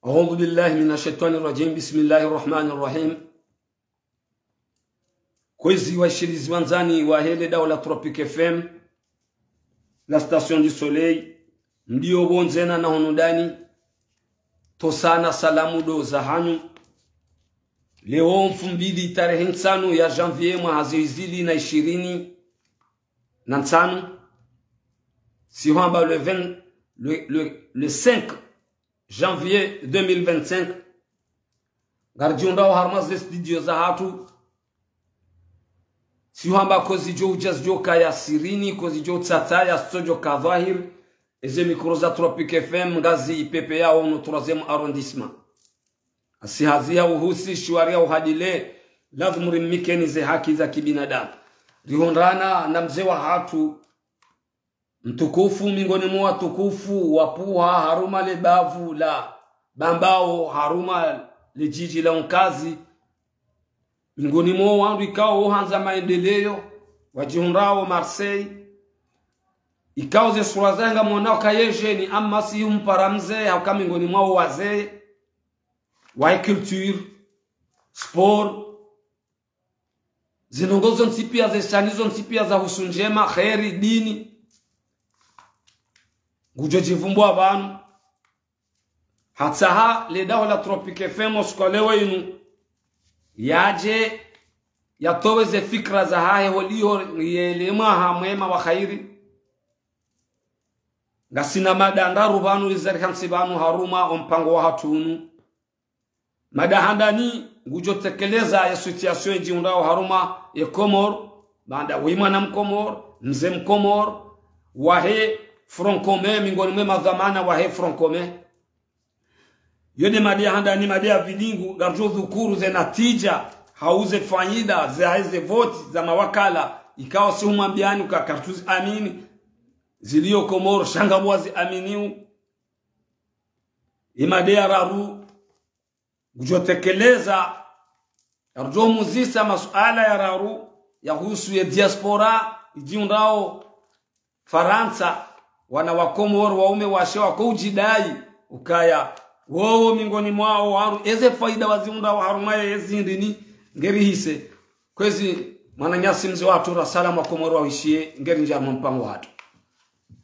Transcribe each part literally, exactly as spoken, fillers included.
أعوذ بالله من الشيطان الرجيم. بسم الله الرحمن الرحيم. Kwezi washilizi wandzani wahe le daula Tropic F M, la station du soleil, mlio pvondze na hunu ndani, ntsontsi na salamu ndo zahanyu. Leo mfumbili tarehi ntsanu ya janvier mwaha zihwi zili na ishirini na ntsanu, si hwamba le vingt, le, le, le cinq janvier deux mille vingt-cinq. Ngaridjihundrao harumwa ze studio zahatru. Si hwamba kwezi djo udja zidjo kaya sirini, kwezi djo utsatsa ya zitsodjo ka dhwahir. Eze mikro za Tropic F M ngazi ipvepveyao hunu troisième arrondissement. Asi hazi ya uhusi shiwari ya uhadile, lazimu rimnikeni ze haki za kibinadamu. Rihundrana na mze wahatru mtukufu, mingoni mwa watukufu, wapvuha harumwa le bavu la Bambao, harumwa le djidji la Unkazi. Mingoni mwa wandru ikao wohandza maendeleo, wadjihundrao Marseille. Ikao ze sura zahe ngamonao ka ye jeune, amma si humpara mze, hauka mingoni mwa wo wazee, wa culture, sport, zindrongoo zontsi pia, ze shani zontsi pia za husu ndjema, kheri, dini. Ngudjo djivumbua pvanu. Hatsaha le daho la Tropic F M usiku wa leo inu, yadje, yatowe ze fikra zahahe holiho yele mwaha mwema wa khairi. Ngasina mada ndraru pvanu, izo rihantsi pvanu harumwa o mpango wahatru unu. Mada handani, ngudjo tekeleza ye situation idjihundrao harumwa ye Komori, baanda wimwana Mkomori, mze Mkomori, wahe Front Commun, mingoni mwe madhwamana wahe Front Commun. Yo nde mada ya handani. Mada ya pvili ngu, ngamdjo dhukuru ze natija, hau ze faida, ze, ze voti, za mawakala, ikao si humwambiani uka kartuzi amini, zilio Komori, sha ngapvo wazi aminiu. Ye mada ya raru, ngudjo tekeleza, ngudjo muzisa masuala ya raru, ya husu ye diaspora, idjihundrao Farantsa, wana wa Komori, waume washe wako udjidai, ukaya, wowo mingoni mwawo waru, eze faida wazihundrao harumwa ye ezi ndrini, ngeri hise. Kwezi, mwananyasi mze wahatru, ra salamu wa Komori wawishiye, ngeri ndja mwa mpango wahatru.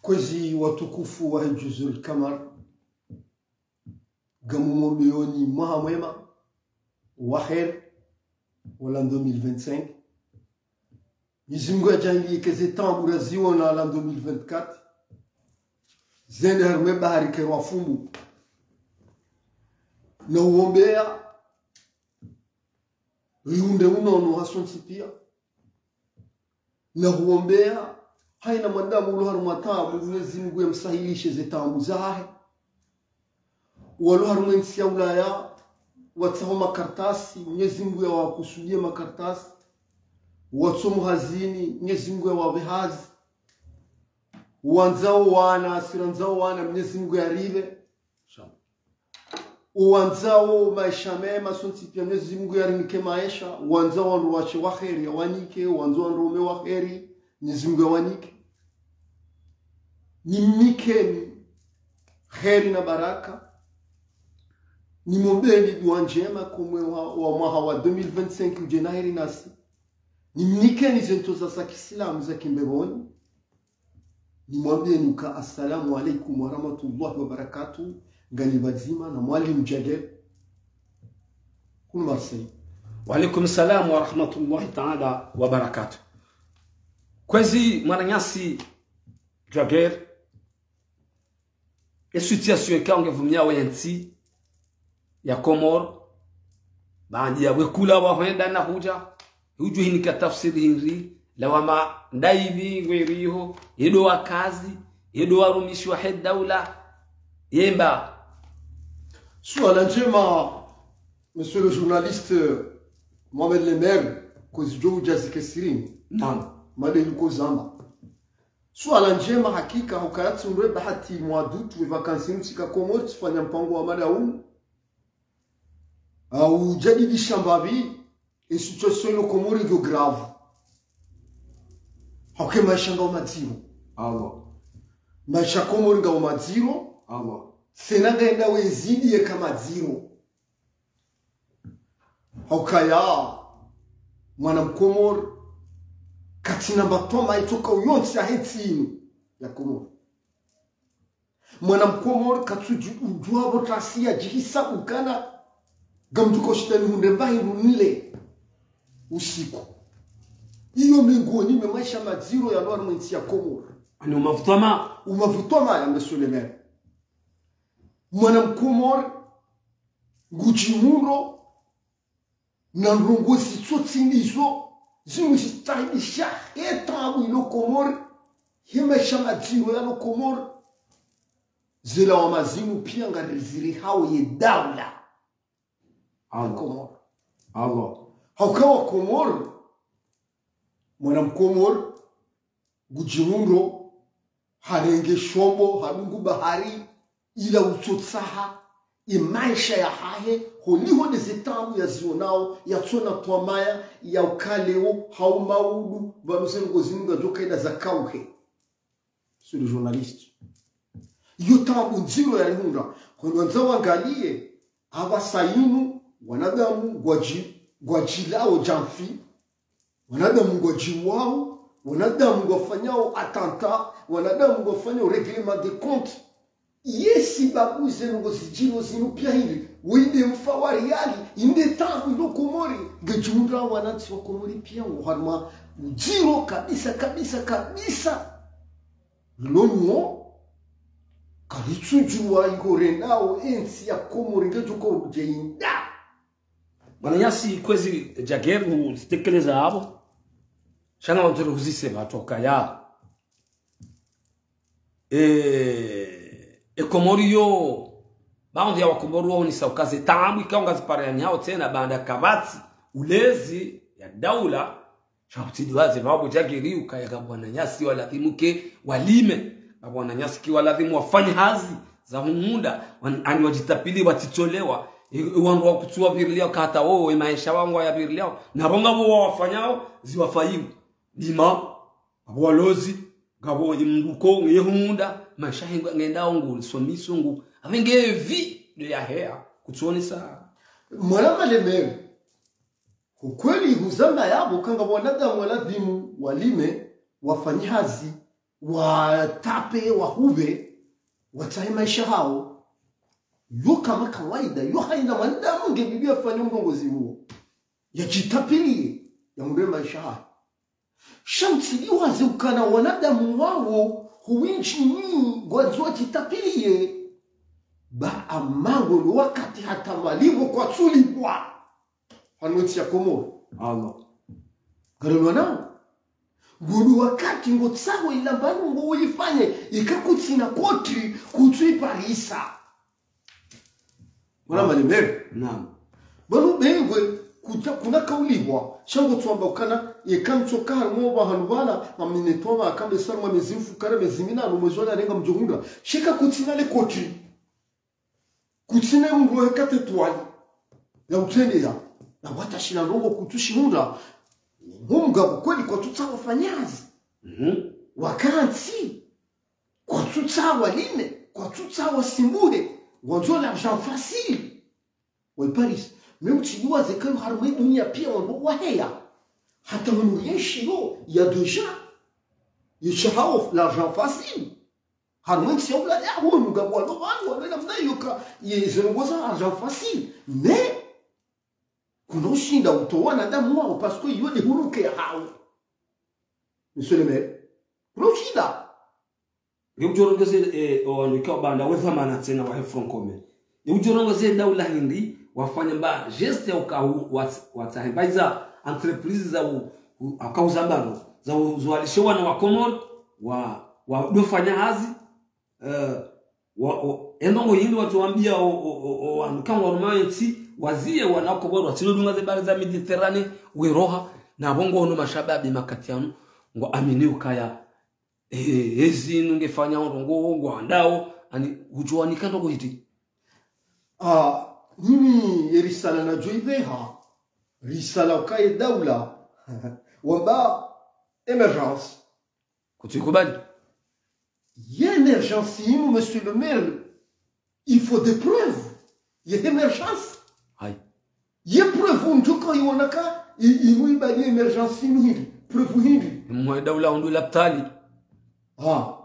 Kwezi watukufu wa Juzul Kamar, ngamumombeoni mwaha mwema, wa kheri, wa l'an deux mille vingt-cinq. Mwenyezi Mungu yadjaanlie ke ze taabu raziona l'an deux mille vingt-quatre zende harumwa ye bahari kerwa fumbu. Na uombea, rihundre unono hasontsi pia. Na huombea, haina mwanadamu ulo harumwa taabu, Mwenyezi Mungu yamsahilishe ze taabu zahahe. Walo harumwa entsi ya Ulaya, watsaho makartasi, Mwenyezi Mungu yawakusudie makartasi. Watsomo hazini, Mwenyezi Mungu yawapve hazi. Wandzao wana, si randzao wana, Mwenyezi Mungu yaripve. Inshallah. Uwandzao maesha mema, sontsi pia Mwenyezi Mungu yarinike maesha. Uwandzao wandru washe wa kheri, yawanike. Uwandzao wandru waume wa kheri, Mwenyezi Mungu yawanike. Nimnikeni kheri na baraka. Nimombeni dua ndjema ko mwe wa, wa mwaha wa deux mille vingt-cinq udje na heri nasi. Nimnikeni ze ntsontsa za kisilamu za kimbepvoni. Nimwambieni uka, assalamu alaikum warahmatullahi wabarakatuh. Nganyi pvadzima na mwalimu Djagel, kunu Marseille. Wa alaikum salam warahmatullahi taala wabarakatuh. Kwezi mwananyasi Djagel, e situation ikao nge vumiao ye ntsi ya Komori, baanda ya wekula wahwenda na hudja, udjo hinika tafsiri hindri, lawama ndayipvi ngweriho, ye ndo wakazi, ye ndo warumishi wahe daula, yemba. Suala ndjema, monsieur le journaliste Mohamed Lemer, kwezi djo udja zike sirini. Naam. Mada inu ko zamba. Suala ndjema hakika, hukaya tsi undre bahati mwadutu we vacances inu tsika Komori tsifanya mpango wa mada unu. Au djadidisha mbapvi, e situation ilo Komori ngiyo grave. Hauka e maesha ngao madziro. Allah. Maesha Komori ngao madziro. Allah. Tsena ngaenda wezidi yeka madziro. Haukaya, mwana Mkomori, katsina mbatoma itsoka uyontsi ya hetsi inu ya Komori. Mwana Mkomori katsudji udjuwa pvo tasi ya djihisa ukana, ngamdjo uka ushindani hundre mbahi runile usiku. Iyo mengoni mwe maesha madziro yalo harumwa entsi ya Komori. Ani umavutoma. Umavutoma ya monsieur le maire. Mwana Mkomori, ngudjihundro, na ndrongoo zitsotsi ndizo, zinu zistahibisha, ye taabu ilo Komori, ye maesha madziro yalo Komori, ze lawama zinu pia ngarizirihao ye daula. Allah. Komori. Allah. Hauka wa Komori, mwana Mkomori, ngudjihundro, harenge shombo, hadungu bahari, ila utsotsaha, ye maesha yahahe, holiho nde ze taabu yazionao, yatsona twamaya, ya ukaleo, hau maudu, pvanu ze ndrongoo zinu ngazidjo kaida zakauhe. Monsieur le journaliste. Iyo taabu ndziro yarihundra. Hondro wandza wangaliye, apvasa inu, wanadamu, ngwadji, ngwadjilao djamfi, wanadamu ngwadjiwao, wanadamu ngwafanyao attentat, wanadamu ngwafanyao règlement de compte. Ye sababu ze ndrongoo zidjiro zinu pia hindri, wende mfa wa riali, inde taabu ilo Komori, ngedjihundra wanantsi wa Komori pia wo harumwa udziro kabisa, kabisa, kabisa. Lomwo, karitsudjuwa iko rendao entsi ya Komori ngedjo uka udje inda. Mwananyasi kwezi Jagger huzitekeleza apvo. Sha ngamwandzo rihuzise pvatsu ukaya, e, e Komori yo, baadhwi ya Wakomori waonesa uka ze taabu ikao ngaziparihanyao tsena baanda kapvatsi ulezi ya daula. Sha hutsidjuwa ze pvapvo Jagger ukaya ngapvo wananyasi waladhimu ke walime, ngapvo wananyasi ke waladhimu wafanye hazi za humunda, wan-, ani wadjitapili watsitsolewa, e, e, wandru wakutsuwa virilia uka hata wo, e maesha wangu ya virilia, na pvo ngapvo wawafanyao, ziwafayimu. Lima, ngapvo walozi, ngapvo imruko, nge humunda, maesha hengu ngendao ngu, somiso ngu, apve nge vi, ndo yaheya, kutsuonesa. Mwana malemere, ukweli huzamba yapvo uka ngapvo wanadamu waladhimu, walime, wafanye hazi, watape, wahupve, watsahe maesha hao. Yo kama kawaida, yo haina mwanadamu ngebidi afanye urongozi huo. Yadjitapiliye, yahundre maesha hahe. Sha mtsidjuwa ze ukana wanadamu wawo, huwindji ni ngwandzo wadjitapiliye. Ba amango no wakati hata malipvo kwatsulipvwa. Hanu entsi ya Komori. Allah. Ngarelwa nao. Ngunu wakati ngotsaho ilamba ndrongoo uyifanye, ika kutsina koti kutsuiparisa. Mwana malemere. Naam. Pvanu bengwe kuta-, kuna kaulipvwa, sha ngotsuamba ukana, yeka mtsoka harumwa pvahanu pvala, mamine toma, akambe sarumwa mezi mfukare, mezi minanu, mwezi wa nane ngamdjohundra. Sha ika kutsina le koti. Kutsina mndru heka tetwali ya utrendeya, na wata shina ndrongoo kutsushihundra. Mumga kweli kwatsutsaha wafanyazi. Mhm. Wakantsi, kwatsutsaha walime, kwatsutsaha wasimbuhe, wandzo l'argent facile. Wa Paris, me utsidjuwa ze kayo harumwa dunia pia wandru waheya. Hata hunu yenshi yo, ya déjà. Yeshahao l'argent facile. Harumwa entsi ya Ulaya hunu ngapvo walo pvanu walo namna iyo ka, ye ze ndrongoo za argent facile. Mais, kuna ushinda utowa wanadamu wawo, parce que iyo nde huruke yahawo. Monsieur le maire. Kuna ushinda. Nge udjo rongeze, eh, o wanu ikao baanda we dhwamana tsena wahe Front Commun. Nge udjo rongeze daula hindri, wafanya mba geste ya uka hu-, wat-, watsahe mba iza entreprise za u-, u-, aka uzambano, za u-, zuwalishe wana wa Komori, wa, wa, dofanya hazi, eh, wa, wa, e ndrongoo hindri watsuwambia o, o, o, o, wanu kangwa harumwa entsi, waziye wana wa Komori, watsidodunga ze bahari za Méditerranée, weroha, na pvo ngono mashababi makati yanu, ngwaamini ukaya, eh, ezi nunge fanya ndrongoo, ngwandao, ani, udjuwa nika ndrongoo hiti. Ah, mimi ye risala nadjo ipveha, risala ukaye daula, wamba émergence. Kutsuikubali. Ye émergence inu, monsieur le maire, Il faut des preuves. Il y a émergence. Hayi. Ye preuve ndjo ka iwona ka, i, inu ibali émergence inu hindri. Preuve hindri. Mwe daula hundru lapitali. Ah.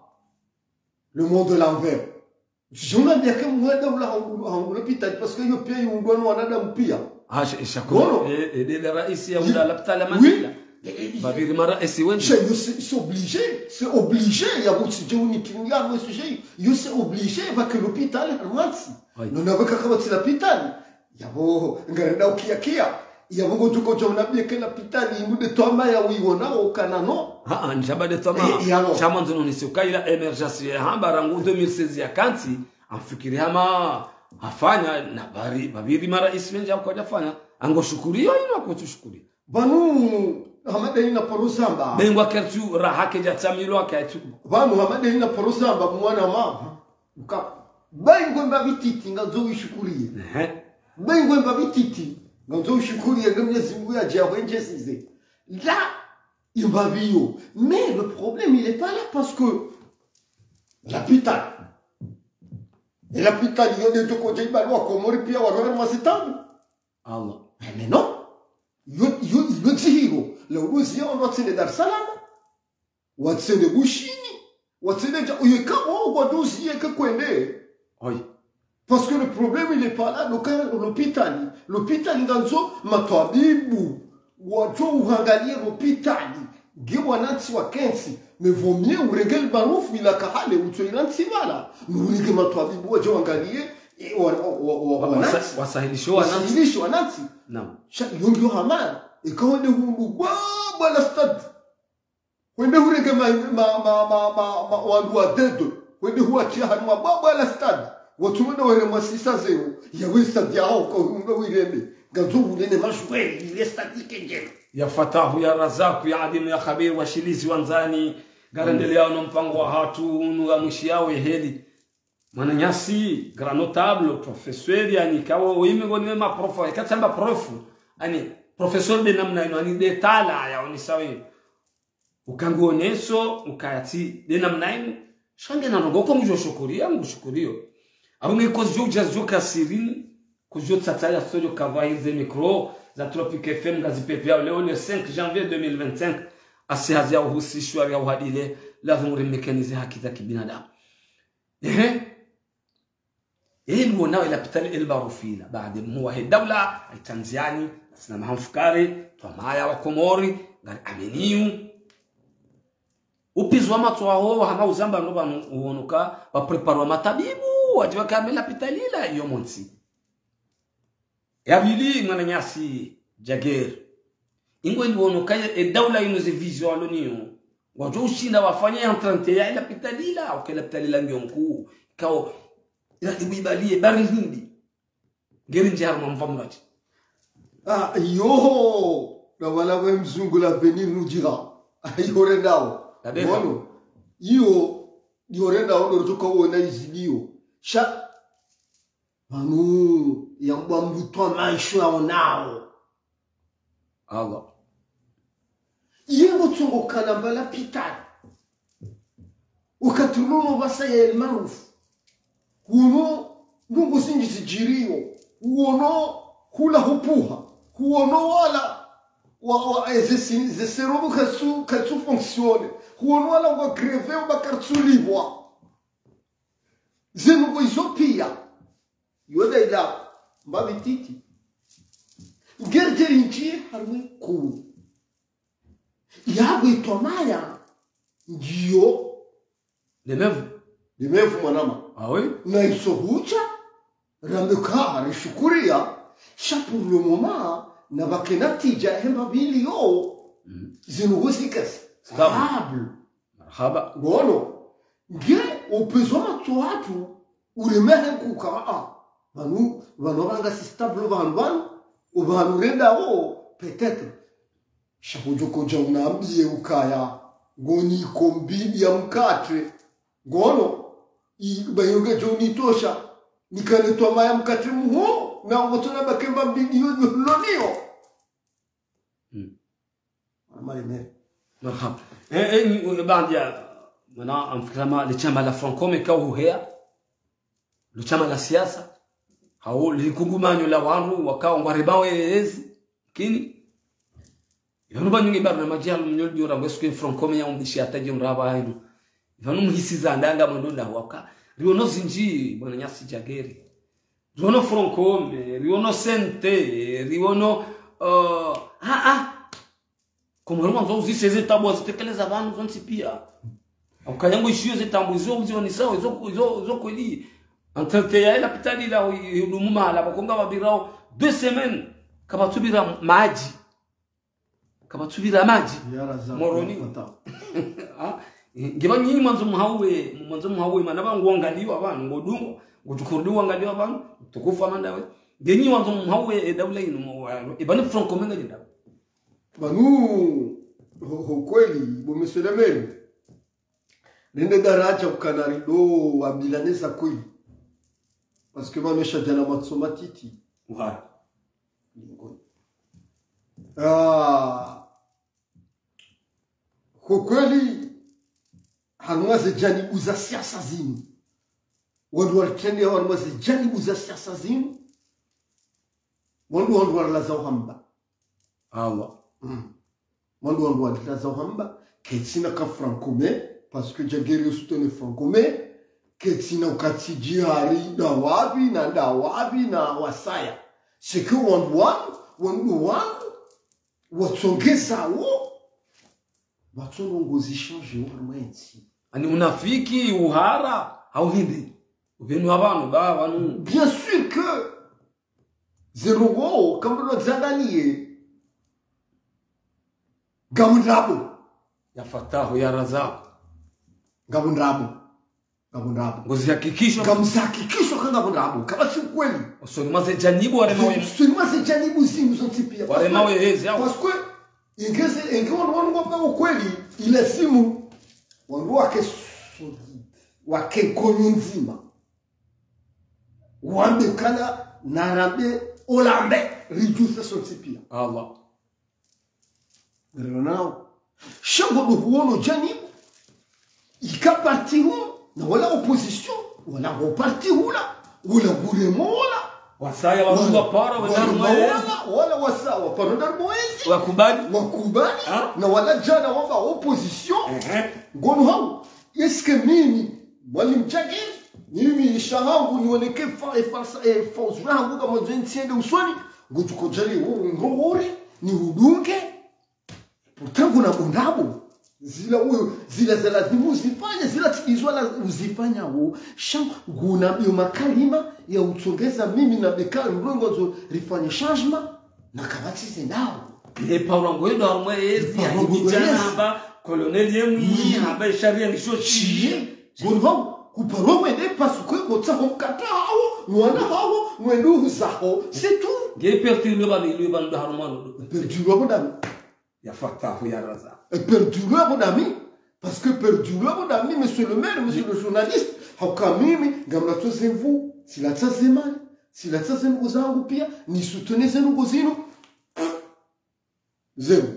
Le monde à l'envers. Jona dia ke mwe daula hundru, hundru lapitali, parce que yo pia yundrwa no wanadamu pia. Ah, sha, sha Voilà. E, e, de la raisi ya hundra lapitali ya Mandela. Oui. Babiri maraisi wendji. Sha, yo c'est, c'est obligé, c'est obligé, ya bo tsi je uni kinga, mais c'est je, yo c'est obligé, va ke lapitali, almansi. Oui. Non, na va ka kabatsi lapitali. Yabo, ngarenda ukia kia. Yabo ngo tuko jona bie ke lapitali, inu de twamaya wiwona, o kanano. Ah, ah, ndjaba de twamaya. Eh, eh, alors. Sha mwandzo nonisi uka ila émergence ya hamba rangu deux mille seize ya kantsi, amfikiri hama, hafanya, na bari, babiri maraisi wendji hako hajafanya. Ango shukuriyo, inu ako tsu shukuriyo. Pvanu, hama de ina paro zamba. Bengwa kertu raha ke jatsamilwa ke tu. Pvanu, hama de ina paro zamba, mwana mama. Uka, bayi ngwemba bititi, ngandzo wishukuriye. Ehe. Bayi ngwemba bititi, ngandzo wishukuriye, nge Mwenyezi Mungu ya dja hwendje size. Là, imba biyo. Mais le problème, il est pas là parce que lapitali. E lapitali yo de toko dja ibalwa Komori pia warore mwa zitabu. Allah. Eh, mais non. Yo, yo, yo dzihiro. La udozi ya wandru watsende Dar es Salaam. Watsende Bushini. Watsende dja, uye ka, o, wadozi ye ke kwende. Oui. Parce que le problème, il est pas là, lo ka, lapitali. Lapitali ngandzo, matwabibu. Wadjo uhangaliye lapitali. Nge wanantsi wakentsi, mais vaut mieux urenge le barufu ila kahale, utso ila ntsi bala. Ni urenge matwabibu wadjo wangaliye, e, wa, wa, wa, wa, wanantsi. Wasa-, wasahilishe wanantsi. Wasahilishe wanantsi. Naam. Sha, yo ngiyo hamaya, eka wende hundru bwabwa la stade. Wende hurenge ma, ma, ma, ma, ma, ma, wandru wa dedo. Wende huwatia harumwa bwabwa la stade. Watsu wende were mwa six à zéro. Ya we stade ya hao kwa hundru wirende. Ngandzo unene mashuwe, ile stade kenjema. Ya Fatahu, ya Razaku, ya Alimu, ya Khabiru, washilizi wandzani, ngarendeleyao no mpango wahatru, unu wa mwishi yawe heli. Mwananyasi, grand notable, professeur, yani, kawo, wime ngoni ma prof, eka tsamba prof, yani, professeur de namna inu, yani, de tala, ya, oni sawe. Uka nguoneso, ukaya tsi, de namna inu, sha nge na ndrongoo ko ngudjo shukuriya, ngushukuriyo. Abo nge kozi djo dja djo kasirini, kozi djo tsatsa ya studio kavwa hizi micro za Tropic F M ngazipepeyao leo le cinq janvier deux mille vingt-cinq, asi hazi ya uhusishwa ya uhadile, lazimu rimekenize haki za kibinadamu. Ehe. Ehe, luonao e lapitali el barufu ila, baada mhuu wahe daula, aitanziani, asina mahamfukare, twamaya wa Komori, ngari aminiu. Upvizwa matso waho, hama uzamba ndo pvanu uonoka, wapreparwa matabibu, wadjiwa kame lapitali ila, iyo montsi. Ya pvili, mwananyasi, Jagger. Ingo iliwonoka ye, e daula inu ze vision walo niyo. Wadjo ushinda wafanye ya trente ya ila lapitali ila, uke lapitali ila ngiyo nkuu. Kao, ila tibu ibaliye, bari hindi. Ngeri ndje harumwa mva mraji. Ah, yoho, na wala we mzungu l'avenir nous dira. Iyo rendao. Tabeka. Mwono. Iyo, iyo rendao, ndo tuka uona izi ndiyo. Sha, pvanu, yambwa mdru twa maisho yaonao. Allah. Ye ngo tsongo kana mbala pitali. Wakati unono pvasa ya El Maarouf. Kuono ndrongoo zindji zidjiriyo. Kuono hula hupvuha. Kuono wala wa, wa, eh, ze si-, ze serobo katsu, katsu fonctionner. Kuono wala wa grève, wa kartsu lipvwa. Zinu ngo izo piya. Yo nda ila mbapvi titi. Ngeri djeri ndjiye harumwa ikuu. Yapvo itwamaya ngiyo. Lemevu. Lemevu mwanama. Ah oui? Na iso hucha, rambe ka, rishukuriya, sha pour le moment, na pvakena tija hemba pvili yo, mm, zinu huzikasi. Stable. Stable. Marahaba. Ngono, nge upvizwa matso hatru, uremehe nkuka, ah, ah. Pvanu, pvanu pvanga si stable pvanu pvanu, upvanu renda wo, peut-être. Sha hudjo kodja unambiye ukaya, ngoni ko mbili ya mkatre. Ngono, i, bayo ngedjo unitosha, nikane twamaya mkatre muho, na ngotsona bakemba mbili yo, yo, loniyo. Hmm. Mama le maire. Marahaba. Eh, eh, ni, eh, baanda ya, mana, amfikira ma, le shama la Francom, eka uhuheya. Lo shama la siasa, hau likungumanyo la wandru wakao ngwaremao ye ezi, kini. Ipvanu pvanu nge barnamaji ya lumnyo lidiora ngwe suke Front Commun ya umbishi hata dje mraba inu. Ipvanu muhisi za ndanga mwendo nda waka. Riono zindji, mwananyasi Djageri. Riono Front Commun, riono C N T, riono, uh, ah, ah. Komoro mwandzo uzise ze tabu wazitekeleza pvanu zontsi pia. Ukaya ngo ishiyo ze tabu izo uzionisao, izo, izo, izo kweli. Entretien ya lapitali la, i-, i-, lumuma la, pvoko ngapvapvirao deux semaines. Kapvatsupvira madji. Kapvatsupvira madji. Yara za Moroni. Fata. Ah, nge pvanu nyi mwandzo muhauwe, mwandzo muhauwe, mana pvanu nguangaliwa pvanu, ngodungo, ngudjukurudi uangaliwa pvanu, tukufu amanda we. Nge nyi mwandzo muhauwe, e daula inu, mo-, wa-, e pvanu Front Commun ngadjenda. Pvanu, ho, ho kweli, bo monsieur le maire. Nende daraja ukana rido wabilaneza kweli. Parce que pvanu sha djana matso matiti. Voilà. Ah, ho kweli, harumwa ze janibu za siasa zinu. Wandru waritrende harumwa ze janibu za siasa zinu. Wandru, wandru warilaza uhamba. Awa. Mm. Wandru, wandru warilaza uhamba. Ketsina ka Front Commun, parce que Djageri yo soutenir Front Commun. Ketsina ukati djihari, nda wapvi, na nda wapvi, na wasaya. C'est que wandru wanu, wandru wanu, watsongeza wo, watsono ngozi change wo harumwa entsi. Ani unafiki, uhara, hau hindri. Upvenu wa pvanu, ba pvanu. Bien sûr que zero wo, kamwe no zangaliye. Ngapvo ndrabo. Ya Fatahu, ya Razak. Ngapvo ndrabo. Ngapvo ndrabo. Ngozi hakikisho. Ngamza hakikisho ka ngapvo ndrabo. Kapvatsi ukweli. Usoni mwa ze janibu warema we. Usoni mwa ze janibu zinu zontsi pia. Warema we hezi, awa. Parce que, ingeze, inge wanu wanu ngwamba ukweli, ilazimu wanu wake solide, wake nkonyo ndzima. Wambe kana narambe olambe, ridjuse sontsi pia. Allah. Ngarionao. Sha ngo ndo huono janibu. Ika parti hu, na wala opposition, wala ngo parti hula, wala nguremo wala. Wasaya wala, wala wapara, wala wala wala, wala wasa, wapara nda mwezi. Wakubali. Wakubali, ha? Na wala djana wamba opposition. Ehe. Ngono hau, est-ce que mimi, Mwalimu Djagiri, mimi isha hangu nioneke fa-, e farsa-, e fauzu hangu ka mwandzo entsi yende usoni, ngutsuko djali wo ngowori, ni udunge, Pourtant nguna bo ndrabo. Zila uyo, zila za lazimu uzifanye, zila tsi izo la uzifanya wo. Sha nguna yo makalima ya utsongeza mimi na beka ndrongo zo rifanye changement, na kapvatsi ze ndawo. E paro ngo ndo harumwa ezi, ya paro ngo ndo hidjana ezi. Hamba, colonel yemwi, hamba sharia ngisho shiye. Shiye. Ngoni hau, kuparo mwende parce que ngotsaho mkata hawo, nwana hawo, mwendu huzaho, c'est tout. Nge perti lwe ba, lwe ba ndo harumwa ndo. Perti lwe bo ndami. Ya Fatahu, ya Razak. E perdu lwe bo ndami. Parce que perdu lwe bo ndami, monsieur le maire, monsieur le journaliste. Hauka mimi, ngamna tsoze nvu, tsila tsaze mali, tsila tsaze ndrongo zangu pia, ni soutenir ze ndrongo zinu. Zero.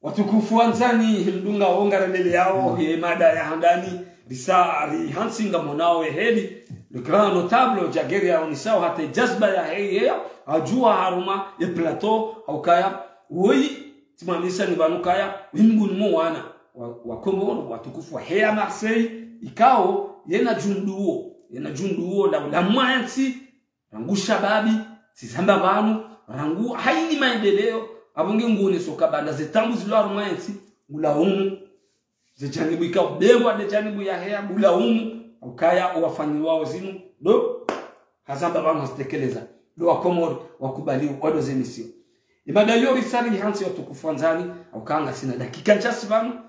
Watukufu wandzani, mdunga wonga rendeleyao, ye mada ya handani, risa, ri hantsi ngamonao ye heli, le grand notable, Djagiri ya onisao, hata jazba ya heye, ajua harumwa, ye plateau, haukaya, woyi, tsimamisa ni pvanu kaya, wingu ni mwana wa, wa Komoro, watukufu wa heya Marseille, ikao, yena djunduo, yena djunduo la, la mwantsi, rangu shababi, tsizamba pvanu, rangu hayini maendeleo, apvo nge ngune soka banda ze tabu zilo harumwa entsi, ngulaumu, ze janibu ikao bengwa ne janibu ya heya, ngulaumu, ukaya owafanyiwao zinu, ndo hazamba pvanu hazitekeleza, ndo wa Komori, wakubali, wado ze mission. Imada yo risari hantsi watukufu wandzani, hauka ngasina dakika ntshasi pvanu,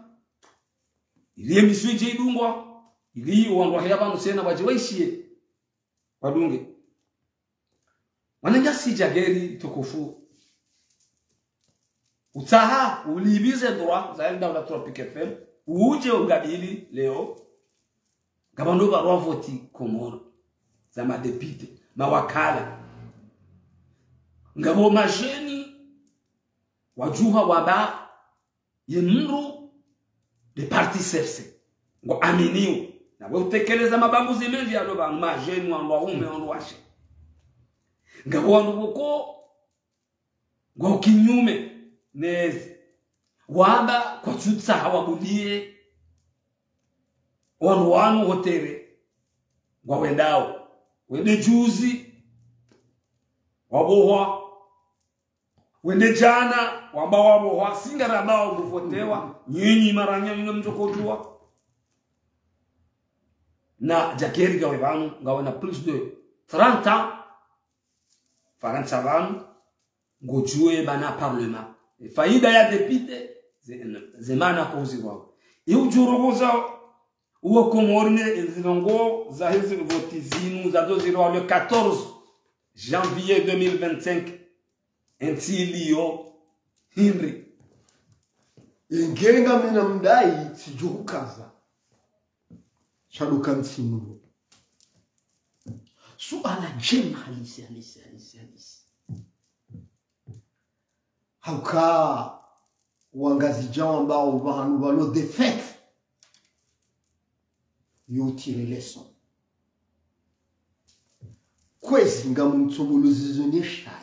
ili emission idje idungwa, ili wandru wa heya pvanu tsena wadje waishiye. Wadunge. Mwananyasi Djagiri tukufu. Utsaha, ulipvize droit, za enda ula Tropic F M, udje ungabili leo, ngapvo ndo barua voti Komoro, za madepite, mawakala. Ngapvo majeni, wadjuha wamba, ye mdru de parti C R C. Ngo aminio. Na we utekeleza mabanguzi mendji yalo pvanu, madjeni, wandru waume, wandru washe. Ngapvo wandru pvoko ngwao kinyume nezi. Wamba kwatsutsaha wabuliye wandru wanu ho terrain. Ngwawendao. Wende juzi, wabohwa. Wende jana, wamba wabohwa, si ngarambao nguvotewa. Nyinyi maranya nyinyi mdjokojua. Na Djakeri ngawe pvanu, ngawe na plus de trente ans. Farantsa pvanu, ngodjuwe bana parlement. E faida ya député, ze, ze mana kozi wao. E udjoroboza uwo Komori ne zilongo za hezi voti zinu, zazo zirwa le quatorze janvier deux mille vingt-cinq. Entsi iliyo hindri. Ingenga mina mdai tsidjuhukaza. Shaduka ntsinu. Suala djema halisi, halisi, halisi, halisi. Hauka wangazidja wambao pvahanu pvalo défaite. Yo tire leçon. Kwezi ngamumtsongolo zizo ne shaya.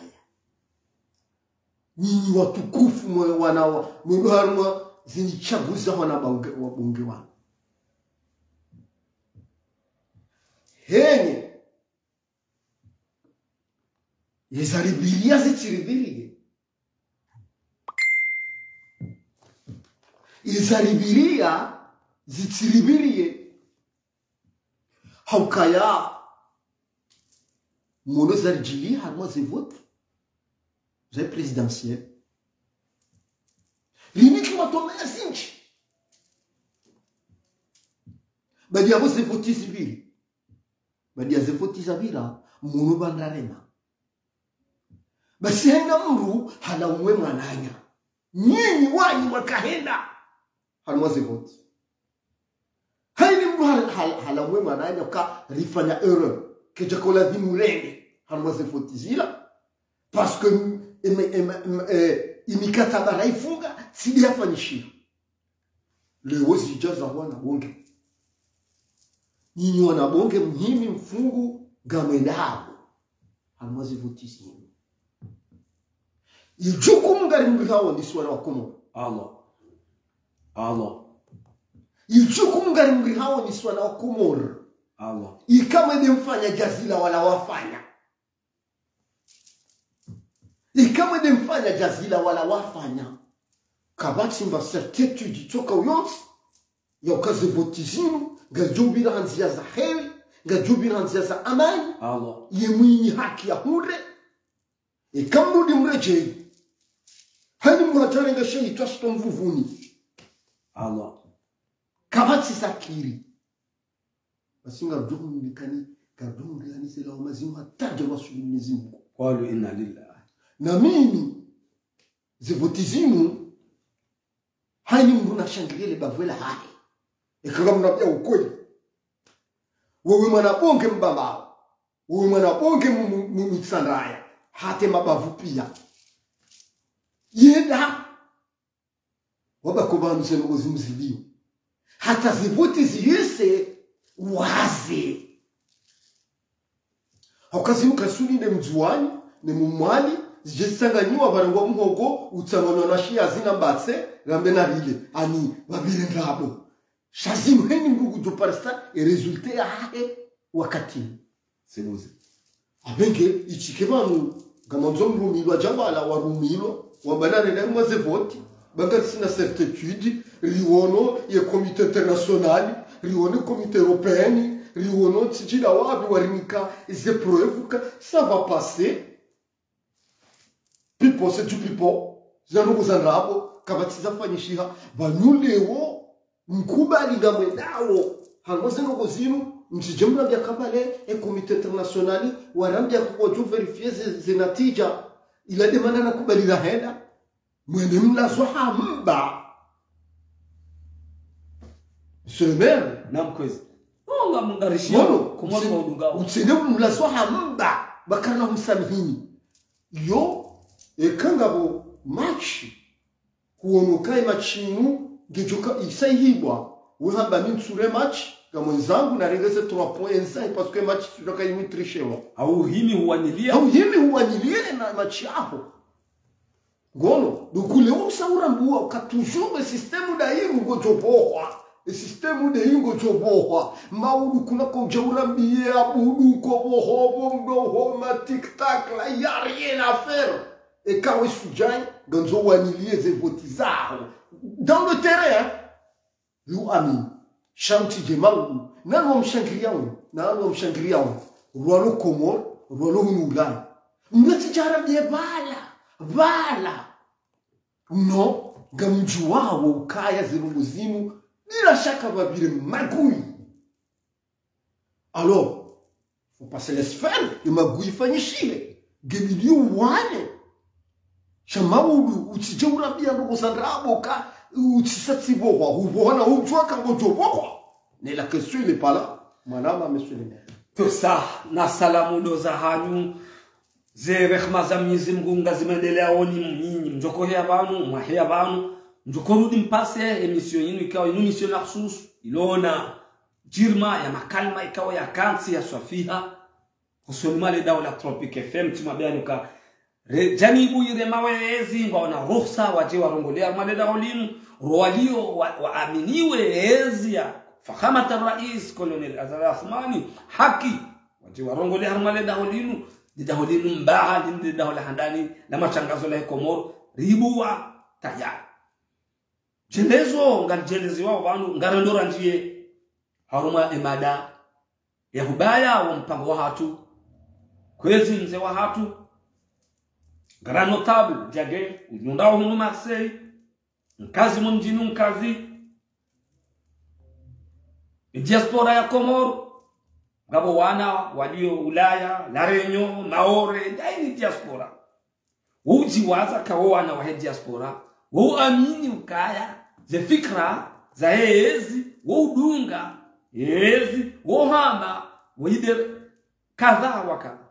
Nyinyi watukufu mwe wana wa, mwe ndo harumwa zini chaguza wana baunge, wa bunge wana. Henye. Yezaribiriya zitsiribiriye. Yezaribiriya zitsiribiriye. Haukaya, mono zaridjili harumwa ze vote za présidentielle. Riniki matome ya zindji. Badi yapvo ze vote zipviri. Badi ya ze vote zapvira, mono bandarema. Basi hena mdru halaumwe mwananya. Nyinyi wanyu mwakahenda. Harumwa ze vote. Haini mdru hal-, hal-, halaumwe mwananya ka rifanya erreur. Kedja kola dhimurenge. Harumwa ze vote zila. Parce que, em, em, em, eh, imikataba raifunga, tsi nde yafanyishiha. Leo zidja za wana bunge. Nyinyi wana bunge muhimi mfungu ngamwendao. Harumwa ze vote zinu. Ijukumu ngarimrihao nyi si wana wa Komori. Allah. Allah. Ijukumu ngarimrihao nyi si wana wa Komori. Allah. Ika mwende mfanya djazila wala wafanya. Ika mwende mfanya djazila wala wafanya. Kapvatsi mba certitude tsoka uyontsi. Yauka ze vote zinu, ngazidjopvira ha ndziya za heri, ngazidjopvira ha ndziya za amani. Allah. Ye mwinyi haki yahundre. Ika mrudi mredjeyi. Haini mdru hadjarenga sheyi twashito mvuvuni. Allah. Kapvatsi sakiri. Basi ngarudjo humlikani, ngarudjo humlikani ze lawama zinu hata dja wasuli Mwenyezi Mungu. Qalu inna lillahi. Na mimi, ze vote zinu, haini mdru nashangiriye le bavu lahahe. Eka ngamnambia ukweli. Wewe mwana bunge mbambao. Wewe mwana bunge mu-, mu-, mu-, mutsandraya. Hata mabavu piya. Yenda. Wabako pvanu ze ndrongoo zimziliyo. Hata ze vote ziyise waze. Hauka zinu kasuli nde Mndzuwani, ne Mmwali, zidje zitsanganyiwa pvarengwa muhogo, utsanganyiwa na shiya zina mbatse, rambe na rile, ani, pvapvire ndrabo. Sha zinu haini mdru kudjoparisa, e résultat yahahe wakati. Sebuze. Apvenge, itike pvanu, ngamandzo mrumilwa, djabala warumilwa, wamba narende harumwa ze vote, ba ngarisina certitude, riwono ye comité international, riwono comité européen, riwono tsidjila wapvi warinika ze preuve ka, ça va passer. People, c'est du people. Zina ndrongoo za ndrabo, kapvatsi zafanyishiha, pvanu leo, mkubali ngamwendao. Harumwa ze ndrongoo zinu, mtsidje mrambia kambale, e comité international, warambia kwadjo vérifier ze, ze natija. Ila nde mana nakubali rahenda. Mwende mlazwa ha mba. Monsieur le maire. Naam kwezi. Oh, ngamngarishia. Mono, Komori utsi-, kwa udungao. Utsende mlazwa ha mba. Bakana humsamihini. Yo, eka ngapvo match. Huono kayi match inu, ngedjoka isa ihibwa. Wehamba mi ntsure match, Ka mwenzangu narenge ze trois points ensayi, parce que match tsidjoka inu trichewa. Hauhimi huwanilia. Hauhimi huwanilia na match yaho. Ngono, donc leo usa urambua, ka toujours e système dayi ngodjo pvohwa. E système dayi ngodjo pvohwa. Maudu kuna kodja urambiye abudu ko pvoho, bomdo ho, ma tic tac, là, y a rien à faire. Eka we sudjai, ngandzo wanilie ze voti zaho. Dans le terrain, hein. Yu ami, sha mtsidje maudu, nani wamshangiriao, nani wamshangiriao, rwalo Komori, rwalo hunu Ulaya. Mna tsidjara bie bala, bala. Non, ngamdjuwao ukaya ze ndrongo zinu, bila shaka pvapvire magouille. Alors, faut pas se laisser faire, ye magouille ifanyishihe. Ngebidi uwane. Sha maudu, utsidje urambia ndrongo za ndrabo ka, utsisa tsi pvohwa, hupvohwa na udjuwa ka ngodjo pvohwa. Mais la question, elle est pas là. Madame, monsieur le maire. Tout ça, na salamu ndo zahanyu, ze rehma za Mwenyezi Mungu ngazimwendeleaoni nyinyi, mdjokoheya pvanu, mwaheya pvanu, mdjokorudi mpase émission yinu ikao, inu émission makhsus, ilona djirma ya makalima ikao ya kantsi ya swafiha, hosoni mwa le daho la Tropic F M, tsimwambiani uka, re, janibu yire mawe ezi, ngwaona ruhusa, wadje warongole harumwa le daho linu, ro walio, wa, waaminiwe ezi ya Fakhamat al-Rais, Colonel Azali Assoumani, haki, wadje warongole harumwa le daho linu, le daho linu mbaha, linu le daho la handani, la matrangazo la Komoro, ribuwa, tayari. Djelezo, ngalidjeleziwao pvanu, ngarendo randjiye, harumwa emada, ya hubaya wo mpango wahatru, kwezi mze wahatru, grand notable, djage, unyundao hunu Marseille, mkazi mwa mdjini mkazi, diaspora ya Komoro, ngapvo wana walio Ulaya, La Réunion, Maore, ndaini diaspora. Wo udjiwaza ka wo wana wahe diaspora, wo uamini ukaya, ze fikra, zahe ezi, wo udunga, ezi, wo hama, wo idere, kadha wa kadha.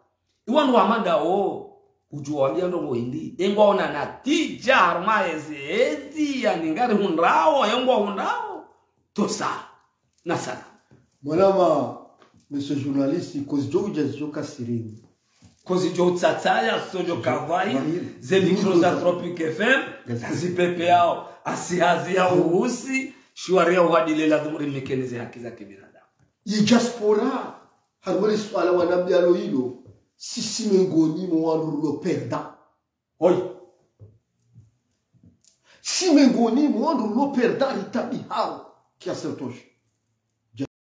Iwandru wamanda wo, udjuwa wambia ndrongo hindri, engwaona natija harumwa ezi, ezi, yani ngarihundrao, engwahundrao, tosa. Nasana. Mwanama, monsieur journaliste, kozidjo udja zidjo ka sirini. Kozidjo utsatsaya, sodjo kavai, ze micro za Tropic F M, zipepeyao, asi hazi ya uhusi, shwari ya uhadile lazimu rimekeni ze haki za kibinadamu. Ye diaspora, harumwa le suala wanambialo ilo, sisi mengoni mwa wandru rulo perdant. Hoi. Si mengoni mwa wandru rulo perdant ritabihao kiasi ya utosha.